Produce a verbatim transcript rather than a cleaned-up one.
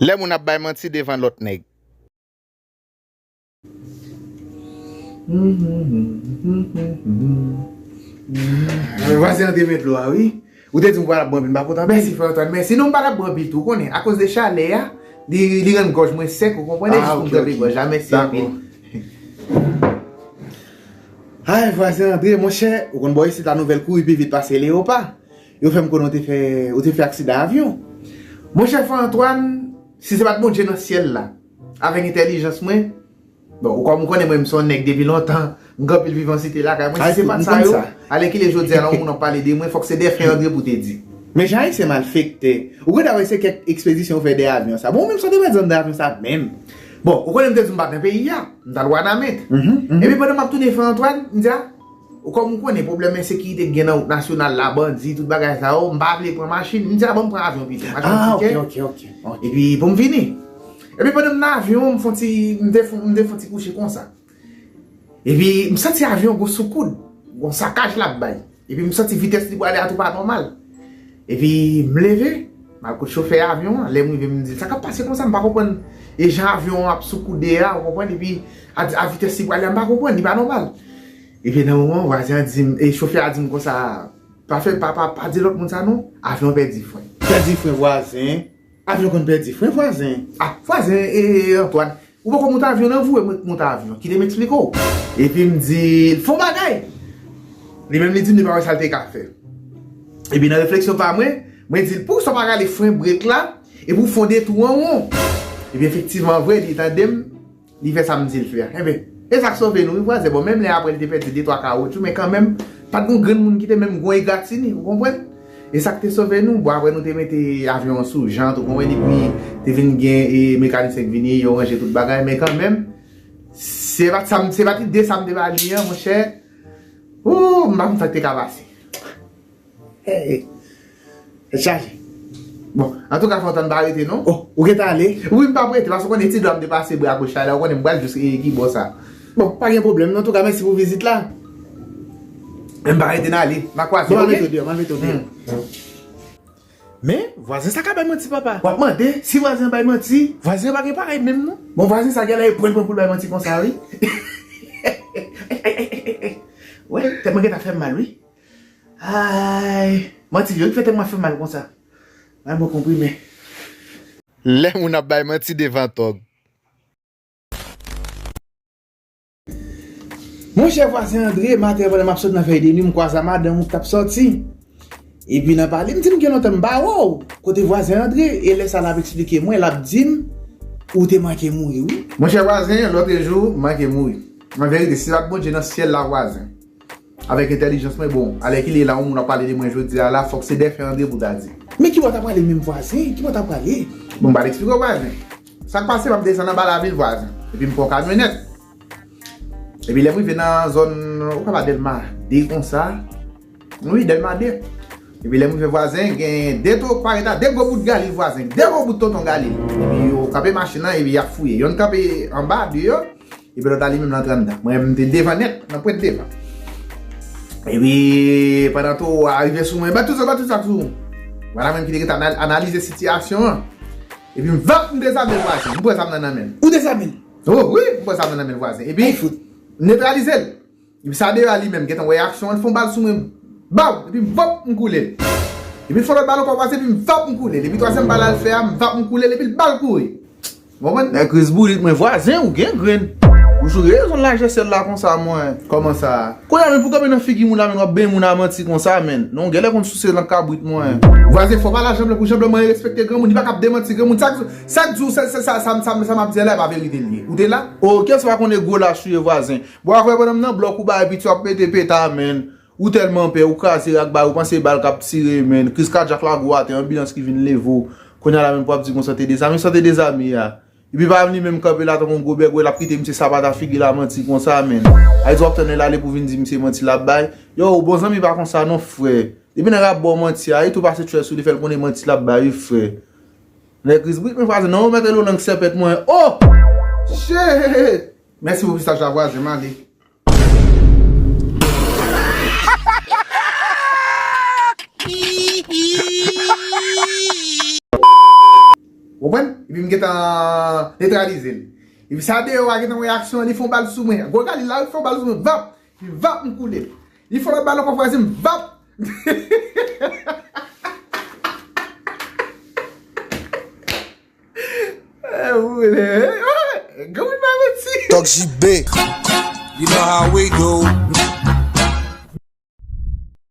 Lè moun ap bay manti devan lòt nèg. Vwazen an te met dlo a, wi. Ou te di m w pa t ap bwè anpil, m pa kontan. Mèsi, frè Antoine, mèsi. Non, m pa t ap bwè anpil tou, ou konnen. Akoz de chalè a, li, li rann gòj mwen sèk, ou konprann, e jis pou m tranpe gòj la. Mèsi anpil. Ay, vwazen Andre, monchè, ou konn bò isit la nouvèl kouri pi vit pase leyopa. Yo fè m konnen ou te fè, ou te fè aksidan avyon. Monchè, frè Antoine, si se pa t Bondye nan syèl la, avèk entèlijans mwen, bon, ou kòm ou konnen mwen, m se yon nèg depi lontan, m gen anpil vivansite lakay mwen, si se pa t sa yo, alèkile jodi a la, yon moun ap pale de mwen, fòk se Dèfen Andre pou te di. Men jan Ayisyen malfektè. Ou gentan wè se kèk ekspedisyon ou fè dèyè avyon sa. Bon, ou menm sa w te mèt zanm dèyè avyon sa menm. Bon, ou konnen m te di m pa t nan peyi a. M t al Wanament. Epi pandan m ap tounen Fran Antwàn, m di a, ou kòm ou konnen pwoblèm ensekirite k gen nan wout nasyonal la, bandi, tout bagay sa yo, m pa vle pran machin. M di a, ban m pran avyon pito. M achte yon tikè. Epi pou m vini. Epi pandan m nan avyon, m fè yon ti, m te fè, m te fè yon ti kouche konsa. Epi m santi avyon gon soukoud, gon sakaj l ap bay. Epi m santi vitès li prale a tou pa nòmal. Epi m leve, m al kot chofè avyon an. Lè m rive, m di l, "Sa k ap pase konsa? M pa konprann." E jan avyon an ap soukoude a, ou konprann? Epi a, a vitès li prale a, m pa konprann, li pa nòmal. Epi nan moman, vwazen an di m, e chofè a di m konsa, "Pa fè, pa, pa, pa di lòt moun sa non, avyon an pèdi fren." Pèdi fren, vwazen. Avyon konn pèdi fren, vwazen. Ah, vwazen, e, e, Antwàn, ou poko moute avyon nan, voye mwen moute avyon. Kite m eksplike w. Epi m di l, "Fè yon bagay." Li menm li di m li pa wè sa l te ka fè. Epi nan refleksyon pa mwen, mwen di l, "Poukisa w pa rale fren brek la, epi w fè yon detwi an won?" Epi efektivman vre, li tande m, li fè sa m di l fè a. Enben, e sa k sove nou, wi, vwazen. Bon, menm lè apre li te pèdi de twa kawotchou, men kanmenm, pa t gon grenn moun ki te menm gon egratini, ou konprann? E sa k te sove nou, bon, apre nou te mete avyon an sou jant, ou konprann, epi te vin gen, e, mekanisyen k vini, yo ranje tout bagay, men kanmenm, se pa t sa m, se pa t ide sa m te ba li an, monchè. Ooh, m pa konn sa k te ka pase. Hey, tèt chaje. Bon, antouka, Fontan, m pa rete, non. Oh, ou gentan ale? Wi, m p ap rete, paske ou konnen ti dwa m te pase bra goch la, ou konnen m pral jis, e, ki bò sa. Bon, pa gen pwoblèm, non. Antouka, mèsi pou vizit la. Men m pa rete, n ale. M a kwaze, oke? Bon, m a mete w deyò, m a mete w deyò. Hmm. Men, vwazen sa ka bay manti, papa. W ap mande si vwazen an bay manti. Vwazen an pa gen parèy menm, non. Bon, vwazen sa genlè e pran l pran pou l bay manti konsa, wi. Wè, tèt mwen gentan fè m mal, wi. Ay, manti yo ki fè tèt mwen fè mal konsa. Bay mwen konprime. Lè moun ap bay manti devan tòg. Monchè, vwazen Andre, maten an pandan m ap sot nan fèy de nwi, m kwaze a madanm ou k t ap sòti. Epi nan pale, m di m gen lontan m pa wè w. Kote vwazen Andre? E lè sa l ap eksplike mwen, l ap di m, ou te manke mouri, wi. Monchè vwazen, lòtrejou, m manke mouri. An verite, si se pa t Bondye nan syèl la, vwazen. Avèk entèlijans mwen, bon, alèkile la, yon moun ap pale de mwen jodi a la, fòk se Dèfen Andre pou ta di. Men ki bò w ta prale menm, vwazen? Ki bò w ta prale? Bon, m pral eksplike w, vwazen. Sa k pase, m ap desann anba lavil, vwazen. Epi m pran yon kamyonèt. Epi lè m rive nan zòn, ou ka pa Dèlma de konsa. Wi, Dèlma de. Epi lè m rive, vwazen, gen de to pareta, de gwo bout Galil, vwazen. De gwo bout tonton Galil. Epi yo kanpe machin nan, epi y ap fouye. Yonn kanpe anba, deyò. Epi lòt la li menm l antre anndan. Mwen menm m te devan nèt, nan pwent devan. Epi pandan to a rive sou mwen, bat tout sa, bat tout sa sou. Vwala mwen ki te gentan anal-, analize sitiyasyon an. Epi m vap, m dezame l vwazen. M pran zam nan nan men l. Ou dezame l? Oh, wi, m pran zam nan nan men l vwazen. Epi netralize l. Epi sa deyò a li menm, gentan wè aksyon an, l fè yon bal sou mwen. Baw! Epi vòp, m koule l. Epi l fè yon lòt bal ankò, vwazen, epi m vap, m koule l. Epi twazyèm bal la l fè a, m vap, m koule l, epi l bal kouri. Ou konprann? Nèg Kris boulit mwen, vwazen, ou gen grenn. Ou sou rezon lajè syèl la konsa, mwen. Kòman sa? Kounye a menm pou kanpe nan figi moun la, menm w ap benyen moun a manti konsa, menm. Non, genlè konn souse nan kabrit, mwen. Vwazen, fò pale a Janblan pou Janblan, mwen respekte granmoun, li pa kab demanti granmoun. Sa k, sa k di w, sa, sa, sa, sa, sa, sa m ap di a la, e pa verite l ye. Ou te la? Oke, se pa konnen gwo lach ou ye, vwazen. Bon, apre pandan m nan blòk ou bay piti, w ap pete peta, menm. Ou tèlman pè, ou kraze rak bay, ou panse bal k ap tire, menm. Kriz kadyak la gwo atè, anbilans ki vin leve w. Kounye a la menm pou ap di konsa te dezame, sa te dezame a. Epi pa vini menm kanpe la tankou yon gwo bègwè, l ap kite misye sapata figi l a manti konsa, menm. Ayiti w ap tann lè l ale pou vin di misye manti l ap bay. Yo, bon zanmi pa konsa non, frè. Depi nèg ap ba w manti a, li tou pase tchwè sou li, fè l konnen manti l ap bay, wi, frè. Nèg Kris brit, men vwazen, non, ou mèt rele w lang sèpèt, mwen. Oh! Shit! Mèsi pou mesaj la, vwazen, m ale. Ou konprann? Epi m gentan netralize l. Epi sa deyò a gentan wè aksyon an, li fè yon bal sou mwen. Gwo Galil la, li fè yon bal sou mwen. Vap! Epi vap, m koule. Li fè lòt bal ankò, frè, m vap! Eh, ou, eh, eh, granmoun pa manti. Tòk J B. You know how we do.